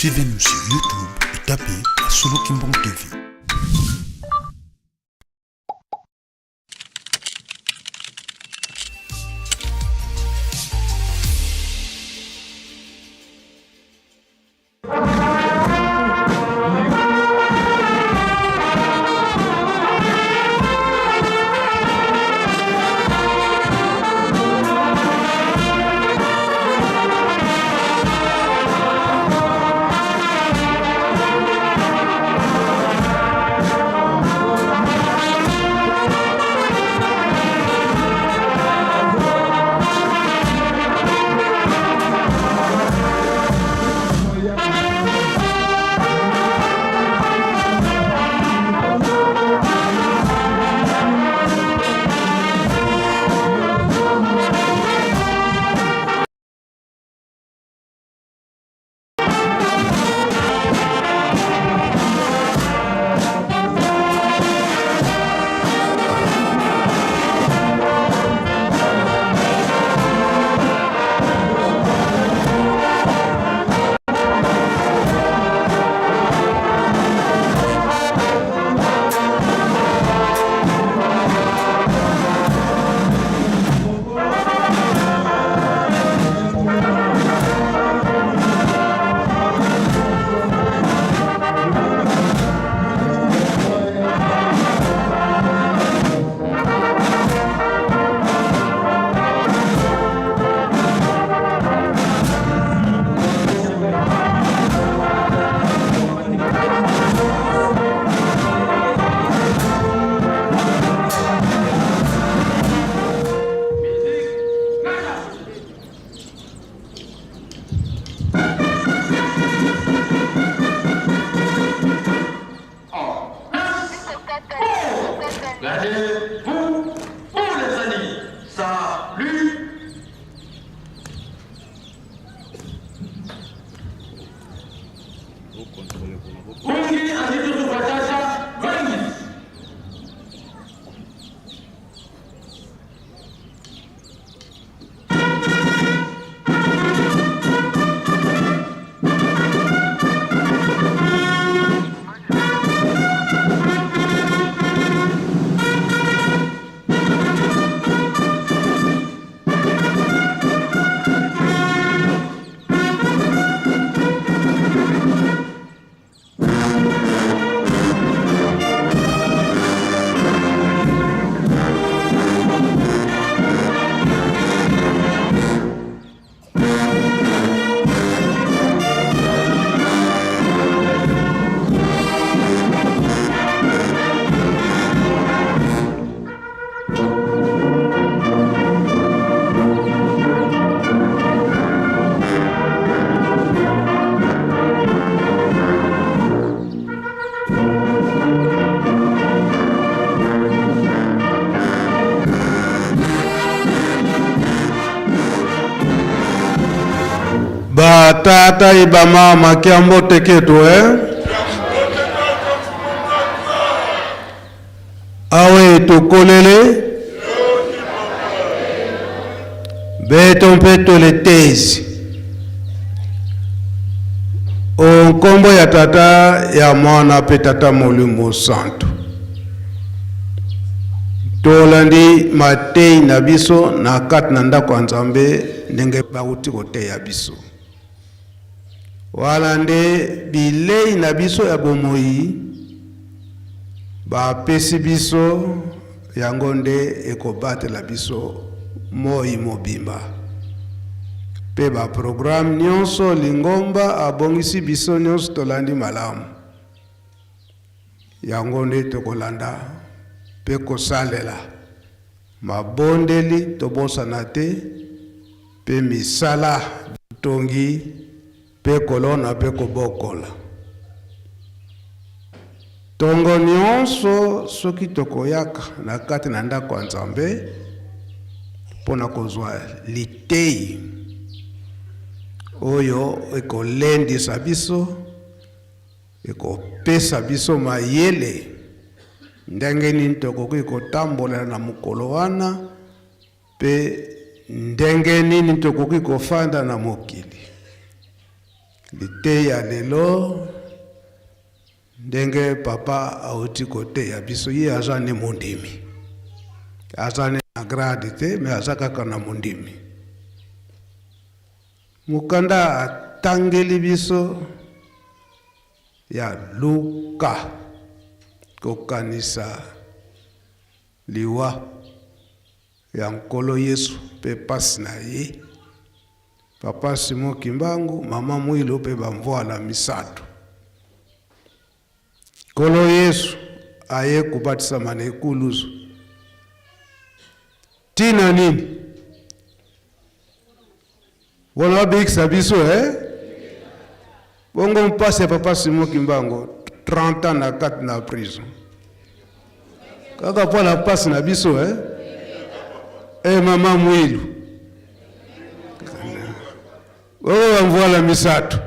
Suivez-nous sur YouTube et tapez Solo Kimbong TV. Gardez-vous pour les amis. Salut. Mungi azitukubatata wengi. Ba tata i ba mama kia mbote ketu eh? Awe tokolele beto mpe toletezi o nkombo ya Tata ya Mwana mpe Tata Molimo Santu. Tolandi matei na biso na kati na ndako ya Nzambe ndenge bauti koteya biso. Wana nde bilei na biso ya bomoi bapesi biso, yango nde ekobatela biso moi mobimba. Mpe ba programme nyonso lingomba abongisi biso nyonso tolandi malamu. Yango nde tokolanda mpe kosalela. Mabondeli tobosana te, mpe misala botongi mpe kolona mpe kobokola. Tongo nionso soki tokoyaka na kati na ndako ya Nzambe mpo na kozwa liteyi oyo ekolendisa biso, Ekopesa biso mayele ndenge nini tokoki kotambola na mokolo wana mpe ndenge nini tokoki kofanda na mokili. Liteya lelo ndenge papa auti koteya biso, ye aza ne mondimi, aza ne na grade te, me aza kaka na mondimi. Mokanda atangeli biso ya Luka, kokanisa liwa ya Nkolo Yesu mpe pasi na ye. Papa Simon Kimbangu, mama Mwilu mpe bamvwala misato. Nkolo Yesu aye kobatisama na ekulusu. Ntina nini? Wana babikisa biso eh? Bongo mpasi ya papa Simon Kimbangu 30 ans na kati na prison kaka mpo na mpasi na biso eh? Eh, mama Mwilu oyo bamvwala misato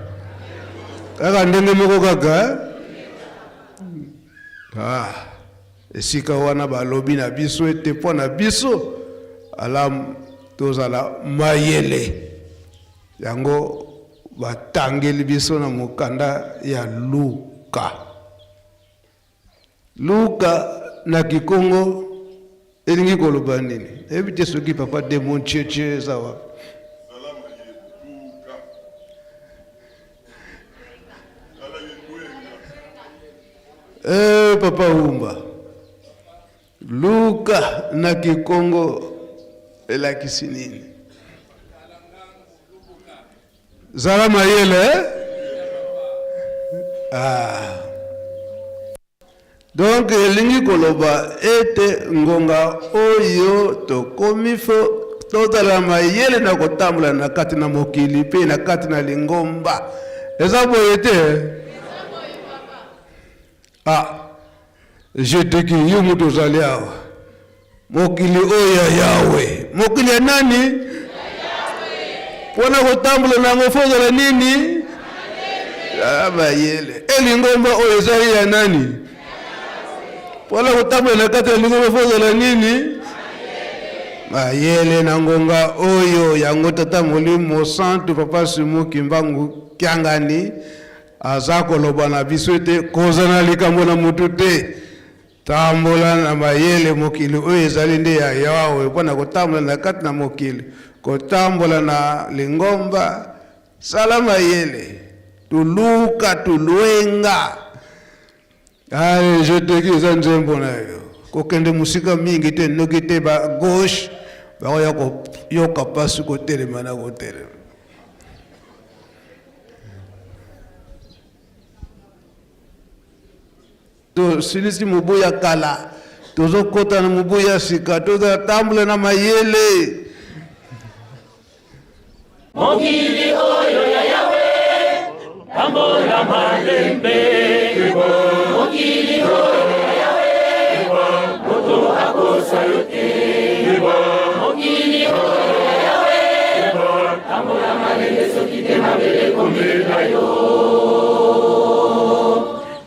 kaka ndenge moko kaka eh? Ah, esika wana balobi na biso ete mpo na biso alamu tozala mayele. Yango batangeli biso na mokanda ya Luka. Luka na Kikongo elingi koloba nini? Nayebi te soki papa Demon Tchetche eza wapi. Eh, papa Wumba. Luka na Kikongo elakisi nini? Zala mayele eh? Ah. Donc elingi koloba ete ngonga oyo tokomi fo tozala mayele na kotambola na kati na mokili mpe na kati na lingomba. Eza boye te? Ah, jeteki yo moto ozali awa, mokili oyo ya Yawe, mokili ya nani? Mpo na kotambola na yango fo ozala nini? Ah, mayele. E lingomba oyo ezali ya nani? Mpo na kotambola na kati ya lingomba fo ozala nini? Mayele na ngonga oyo yango Tata Molimo Santu Papa Simon Kimbangu Kiangani Aza koloba na biso ete kozala na likambo na mutu te, tambola na mayele, mokili oyo ezali nde ya Yawe mpo na kotambola na kati na mokili, kotambola na lingomba, sala mayele, tuluka tulwenga. Allez, je te dis, eza nzembo na yo. Kokende mosika mingi te, noki te ba gauche bakoya koyoka mpasi kotelema na kotelema. Tosilisi mobu ya kala, tozokota na mobu ya sika, tozatambola na mayele. Mokili oyo ya Yawe, tambola malembe. Mokili oyo ya Yawe, moto akosa yo te. Mokili oyo ya Yawe, tambola malembe soki te mabele komela yo.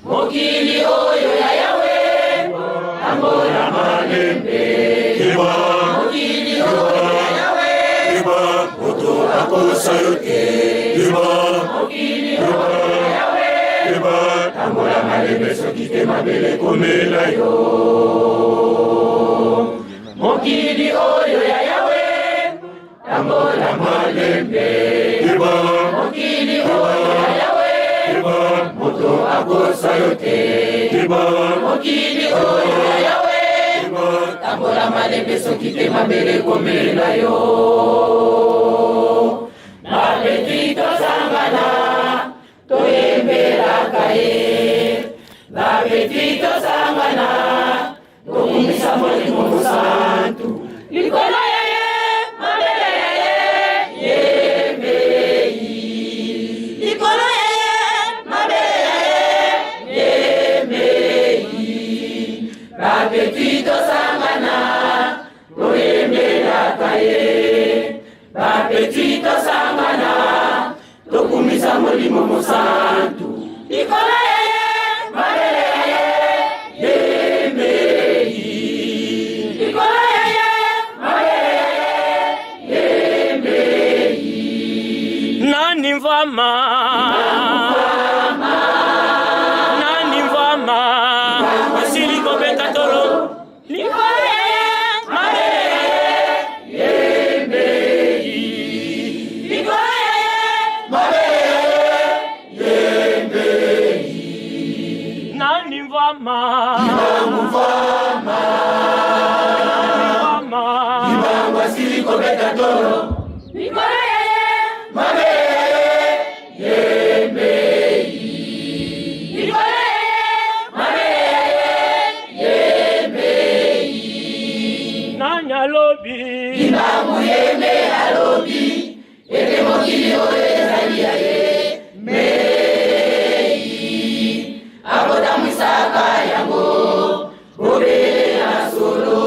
Mokili oyo ya Yawe, tambola malembe. Mokili oyo ya Yawe, moto akosa yo te. Mokili oyo ya Yawe, tambola malembe soki te mabele komela yo. Mokili oyo ya Yawe, Tambola malembe mokili oyo ya Yawe, moto akosa yo te. Mokili oyo ya Yawe, tambola malembe soki te mabele komela yo. Babeti tosangana toyembelaka ye, babeti tosangana Tokumisa Molimo Mosantu likolo ya ye, mabele ya ye, yemei. Likolo ya ye, mabele ya ye, yemei. Bapeti tosangana, toyembelaka ye. Bapeti tosangana, tokumisa Molimo Mosantu likolo ya ye, mabele ya ye, yemei. Likolo ya ye, mabele ya ye, yemei. Nani mvama? Nani mvama? Asili kobeta tolo. Likolo ya ye, mabele ya ye, yembei. Likolo ya ye, mabele ya ye, yembei. Nani mvama? Kimbangu mvama. Nani mvama? Kimbangu asili kobeta tolo. Likolo ya ye, mabele ya ye, yembei. Likolo ya ye, mabele ya ye, yembei. Nani alobi? Kimbangu yembe alobi ete mokili oyo ezali ya ye mei, akotambwisaka yango bobele na solo.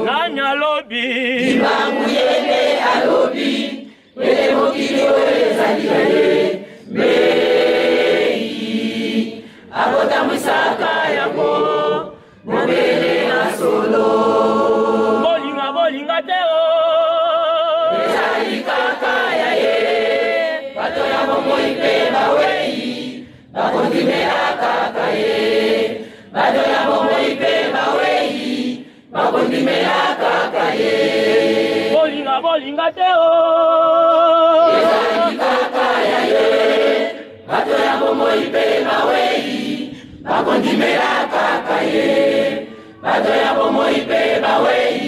Nani alobi? Kimbangu yembe alobi ete mokili oyo ezali ya ye mei, akotambwisaka yango bobele na solo. Bolinga bolinga te o, ezali kaka ya ye. Bato ya bomoi mpe bawei bakondimela kaka ye. Bato ya bomoi mpe bawei bakondimela kaka ye. Bolinga bolinga te o, ezali kaka ya ye. Bato ya bomoi mpe bawei bakondimela kaka ye. Bato ya bomoi mpe bawei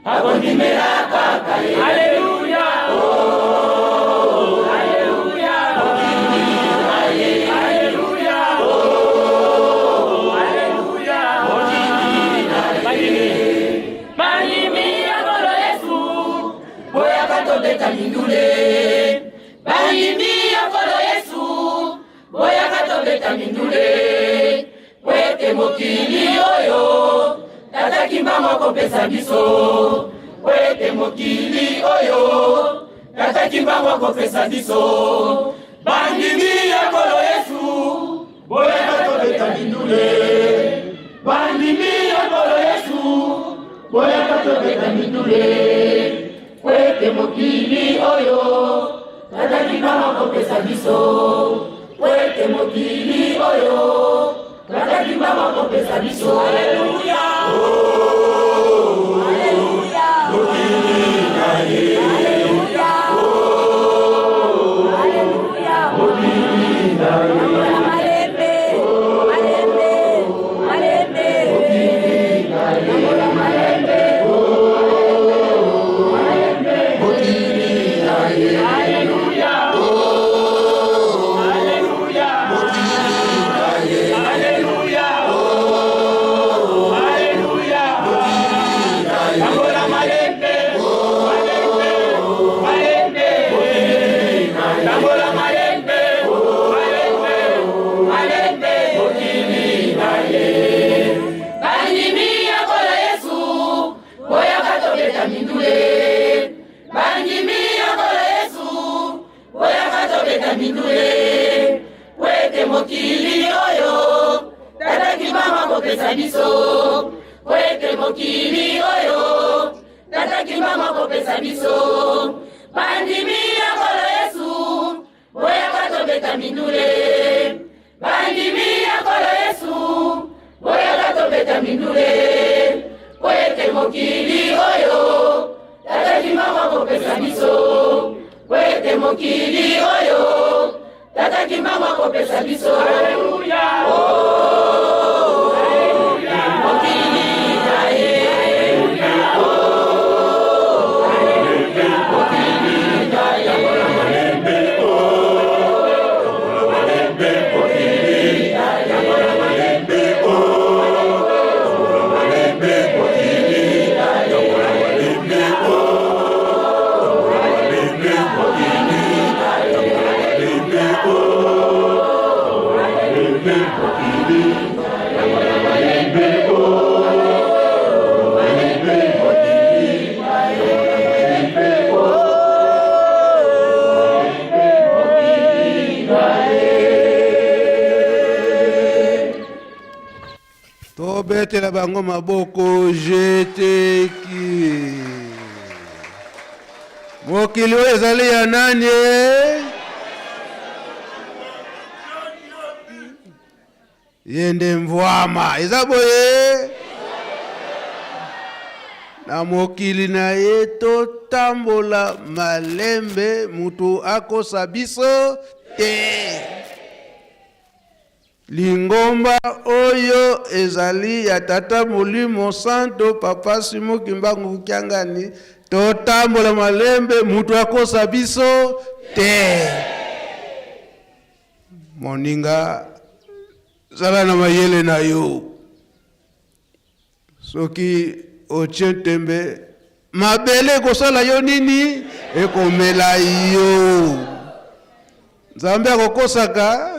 bakondimela kaka ye. Aleluya, oh, aleluya, aleluya, oh, aleluya. Bandimi, bandimi ya Nkolo Yesu, boyaka tobeta mindule. Bandimi ya Nkolo Yesu, boyaka tobeta mindule. Po ete mokili oyo Tata Kimbangu akopesa biso. Po ete mokili oyo Tata Kimbangu akopesa biso. Bandimi ya Nkolo Yesu, boyaka tobeta mindule. Bandimi ya Nkolo Yesu, boyaka tobeta mindule. Po ete mokili oyo Tata Kimbangu akopesa biso. Po ete mokili oyo Tata Kimbangu akopesa biso. Aleluya, Aleluya, mokili na ye. Aleluya, Aleluya, mokili na ye. Malembe, malembe, malembe. Mokili na ye. Malembe, malembe, mokili na ye. Aleluya, aleluya, mokili na ye. Aleluya, aleluya, mokili na ye. Tambola malembe, malembe, malembe, mokili na ye. Tambola malembe, malembe, malembe, mokili na ye. Bandimi ya Nkolo Yesu, boyaka tobeta mindule. Bandimi ya Nkolo Yesu, boyaka tobeta mindule. Po ete mokili oyo Tata Kimbangu akopesa biso. Po ete mokili oyo Tata Kimbangu akopesa biso. Bandimi ya Nkolo Yesu, boyaka tobeta mindule. Bandimi ya Nkolo Yesu, boyaka tobeta mindule. Po ete mokili oyo Tata Kimbangu akopesa biso. Po ete mokili oyo Tata Kimbangu akopesa biso. Aleluya, oh, mokili na ye. Oh, mokili na ye. Tobetela bango maboko. Jeteki mokili oyo ezali ya nani? Ye nde mvwama. Eza boye? Na mokili na ye totambola malembe, mutu akosa biso te. Lingomba oyo ezali ya Tata Molimo Santo Papa Simon Kimbangu Kiangani, totambola malembe, mutu akosa biso te. Moninga, zala na mayele na yo. Soki otie ntembe, mabele ekosala yo nini? Ekomela yo. Nzambe akokosaka?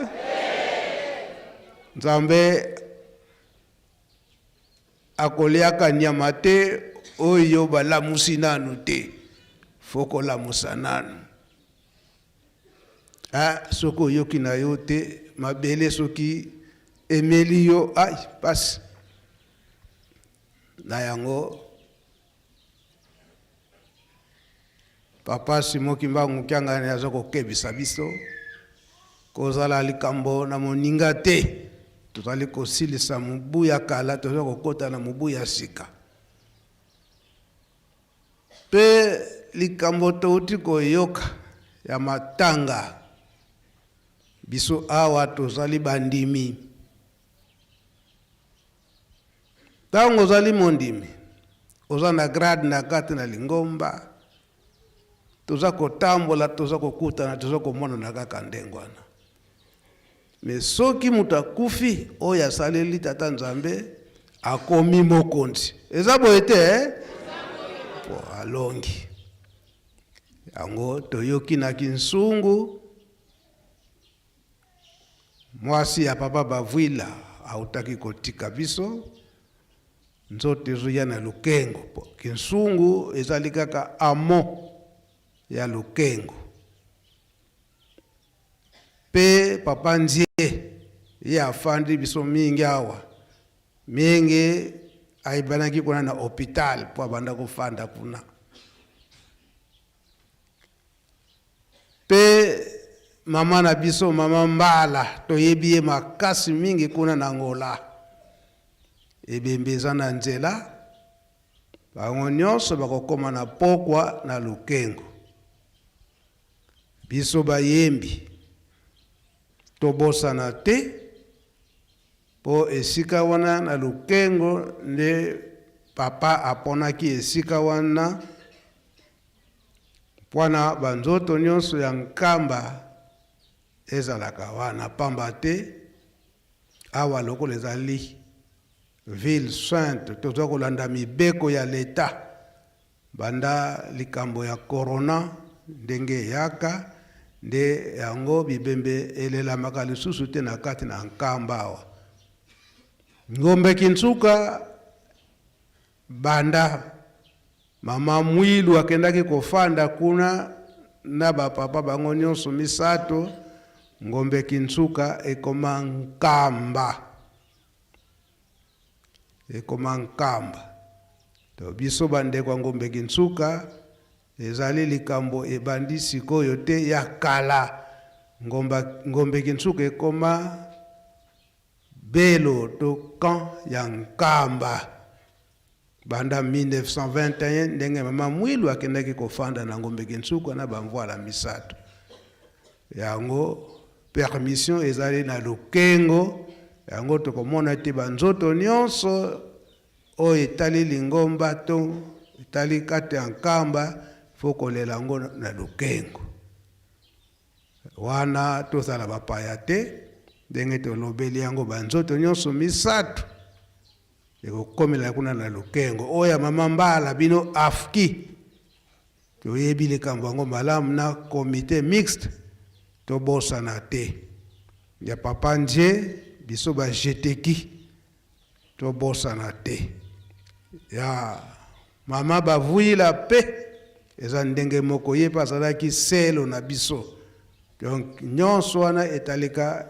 Nzambe akoliaka nyama te oyo balamusi nanu te. Fo kolamusa nanu. Ah, soki oyoki na yo te, mabele soki emeli yo, ai pasi. Na yango Papa Simon Kimbangu Kiangani aza kokebisa biso kozala likambo na moninga te. Tozali kosilisa mobu ya kala, toza kokota na mobu ya sika. Mpe likambo touti koyoka ya matanga, biso awa tozali bandimi. Ntango ozali mondimi, oza na grade na kati na lingomba, toza kotambola, toza kokutana, toza komonana kaka ndenge wana. Mais soki moto akufi, oyo asaleli Tata Nzambe akomi mokonzi. Eza boye te eh? Po alongi. Yango toyoki na Kinsungu, mwasi ya Papa Bavuila autaki kotika biso, nzoto ezoya na Lukengo. Po Kinsungu ezali kaka amo ya Lukengo. Pe papa Nzie ye afandi biso mingi awa mingi ayebanaki kuna na hopital po abanda kofanda kuna pe mama na biso mama Mbala toyebi ye makasi mingi kuna na Angola ebembe eza na nzela bango nyonso bakokoma na pokwa na Lukengo. Biso bayembi tobosana te po esika wana na Lukengo nde papa aponaki esika wana pwana ba nzoto nionso ya Nkamba ezalaka wana pamba te awa lokola ezali ville sainte toza kolanda mibeko ya l'etat. Banda likambo ya corona ndenge eyaka nde yango bibembe elelamaka lisusu te na kati na Nkamba awa. Ngombe Kinsuka banda mama Mwilu akendaki kofanda kuna na ba papa bango nionso misato, Ngombe Kinsuka ekoma Nkamba. Ekoma Nkamba. To biso ba ndeko ya Ngombe Kinsuka ezali likambo ebandi sikoyo te ya kala. Ngomba Ngombe Kinsuka ekoma belo to camp ya Nkamba banda 1921 ndenge mama Mwilu akendaki kofanda na Ngombe Kinsuka na ba mvuala misato. Yango permission ezali na lokengo yango tokomona ete ba nzoto nionso oyo etali lingomba to etali kati ya Nkamba faut kolela yango na lokengo wana tozala bapaya te ndenge tolobeli yango ba nzoto nionso misato ekokomela kuna na lokengo oyo ya mama Mbala bino afki Toyebi likambo yango malamu na comite mixte tobosana te ya papa Nje biso ba jeteki tobosana te ya mama Bavuila pe eza ndenge moko ye pe azalaki selo na biso donc nyonso wana etalika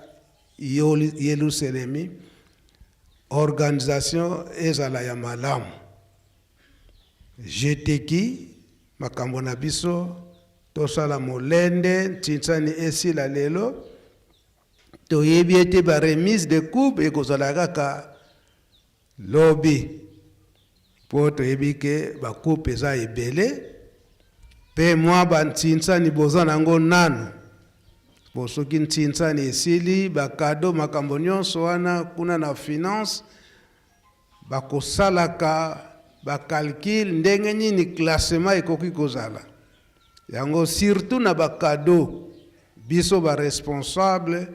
Yelusalemi organisation ezala ya malamu. Jeteki makambo na biso tosala molende ntinsani esila lelo. Toyebi ete ba remise de coupe ekozala kaka lobi mpo toyebi ke ba coupe eza ebele mpe mwa ba ntinsani boza na yango nanu mpo soki ntinsani esili ba cadeau makambo nyonso wana kuna na finance Bakosalaka ba calcul ndenge nini classement ekoki kozala. Yango surtout na ba cadeaux biso ba responsables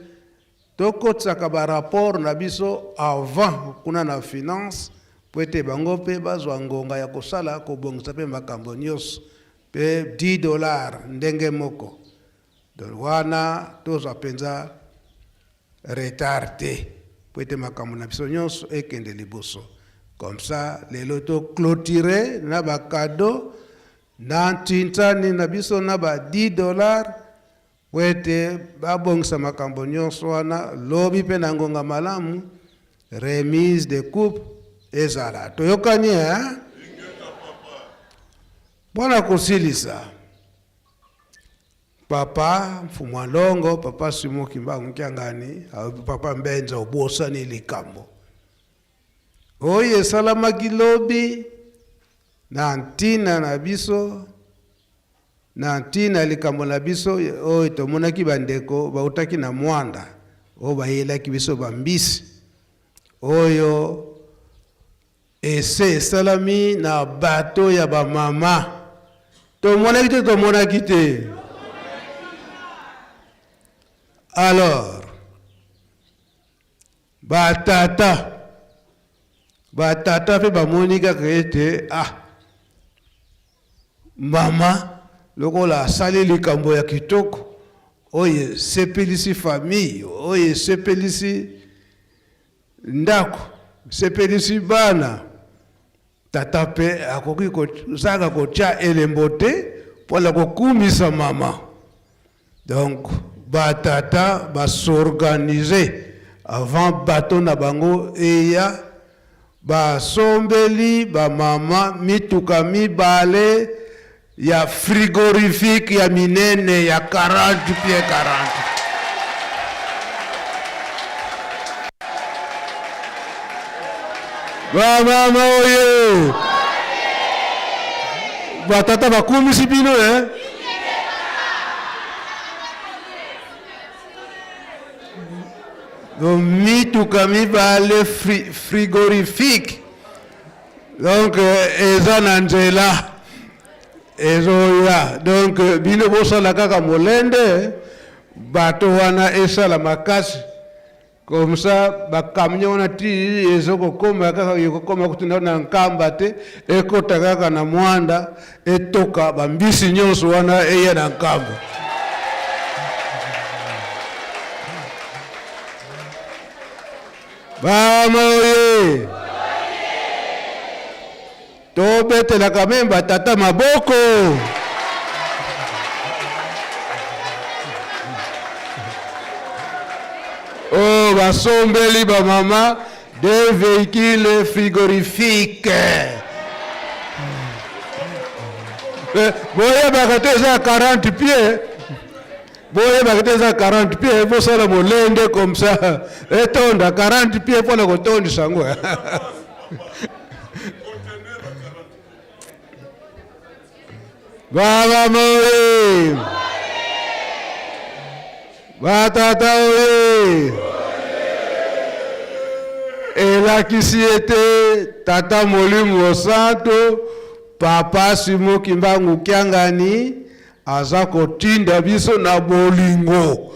tokotisaka ba rapports na biso avant kuna na finance mpo ete bango mpe bazwa ngonga ya kosala kobongisa mpe makambo nyoso mpe $10 ndenge moko. Donc wana tozwa mpenza retard te mpo ete makambo na biso nyonso ekende liboso. Comme ça lelo to cloturer na ba cadeaux na ntinsani na biso na ba $10 mpo ete babongisa makambo nyonso wana lobi mpe na ngonga malamu remise de coupe ezala. Toyokani hein? Mpo na kosilisa Papa Mfumua Longo, Papa Simon Kimbangu Kiangani, Papa Mbenza obosani likambo oyo esalamaki lobi na ntina na biso na ntina likambo na biso oyo tomonaki bandeko bautaki na Mwanda oyo bayelaki biso bambisi oyo Ese esalami na bateau ya ba mama. Tomonaki te tomonaki te. Alors ba tata ba tata pe bamoni kaka ete ah mama lokola asali likambo ya kitoko oyo esepelisi famille oyo esepelisi Ndako sepelisi bana. Tata mpe akoki kozanga kotya elembo te mpo na kokumisa mama. Donc ba tata ba s'organiser avant bateau na bango eya, basombeli ba mama mituka mibale ya frigorifique ya minene ya 40 pieds 40. Bamama oye! Batata bakumisi bino eh? Donc mituka mibale frigorifique Donc eza na nzela ezoya. Donc bino bosala kaka molende, bato wana esala makasi comme ça ba camion wana ti ezokokoma kaka ekokoma kutu na Nkamba te, ekota kaka na Mwanda etoka bambisi nyonso wana eya na Nkamba. Bama oye! Tobetelaka meme batata maboko. Oh, basombeli ba mama deux véhicules frigorifiques. Eh, boyebaka te eza 40 pieds. Boyebaka te eza 40 pieds, bosala molende comme ça etonda 40 pieds mpo na kotondisa yango. Bamama oye! Batata oye! Elakisi ete Tata Molimo Santo, Papa Simon Kimbangu Kiangani Aza kotinda biso na bolingo.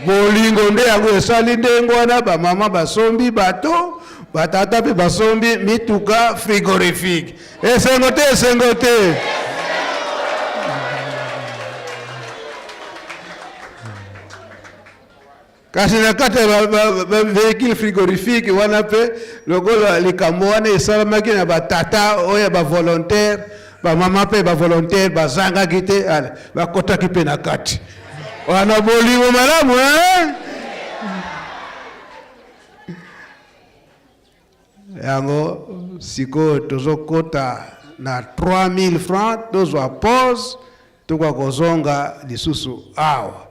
Bolingo nde yango esali ndenge wana, ba mama basombi bato, ba tata mpe basombi mituka frigorifique. Esengo te, esengo te. Kasi na kati ya ba vehicule frigorifique wana mpe lokola likambo wana esalamaki na batata oyo ya ba volontaire, ba mama mpe ba volontaire bazangaki te, ale bakotaki mpe na kati wana. Bolingo malamu eh? Yango sikoyo tozokota na 3000 francs, tozwa pause, tokoka kozonga lisusu awa.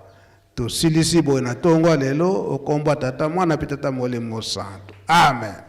Tosilisi boye na ntongo ya lelo okombo ya Tata, Mwana mpe Tata Molimo Mosantu. Amen.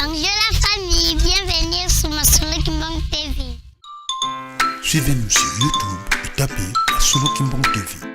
Bonjour la famille, bienvenue sur Masolo Kimbangu TV. Suivez-nous sur YouTube et tapez Masolo Kimbangu TV.